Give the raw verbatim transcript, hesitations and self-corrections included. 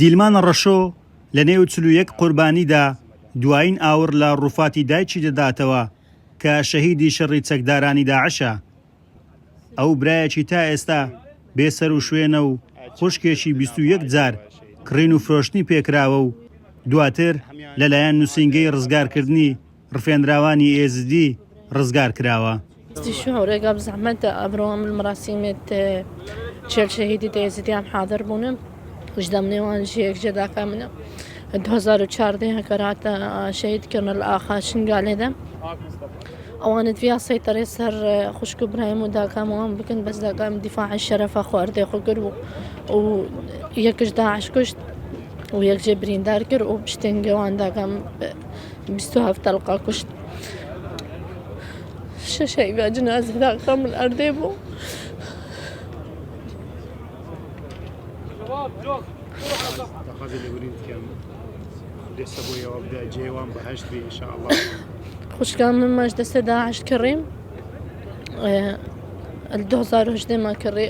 دیلمان ڕەشۆ لە نێو چل و یەک قوربانیدا دوایین ئاوڕ لە ڕووفاتی دایکی دەداتەوە کە شەهیدی شەڕی چەکدارانی داعشە. ئەو برایەکی تا ئێستا بێ سەر و شوێنە و خوشکێکی بیست و یەک جار کڕین و فرۆشتنی پێکراوە و دواتر لەلایەن نووسینگەی ڕزگارکردنی ڕفێنراوانی ئێزدی ڕزگار کراوە. Şûrê gab zehmet e, evro em li merasîmê çêl şehîdî tê Êzidî em hadir bûne. Ji demê wan jî yek jê daka min e. Du hezar û çardeh heke hate şehîd kirin li axa Şingalê de. Ewan ê diviya seyterê ser xwişk û birayên û daka min wan bikin, bes daka min dîfaê şerefa xwe erdê xwe kir û, û yek ji DAIŞ kuşt û yek jê birîndar kir û piştengê wan daka min bîst û heft telqa kuşt. Şeş heyva cinazê daka min erdê bû. Daxwazê lêborîn dikim. Xwedê sebo ye we bide, cihê wan behişt bî inşallah. Xwişka min me ji destê DAIŞ kirî. Li du hezar û hejdeh me kirî.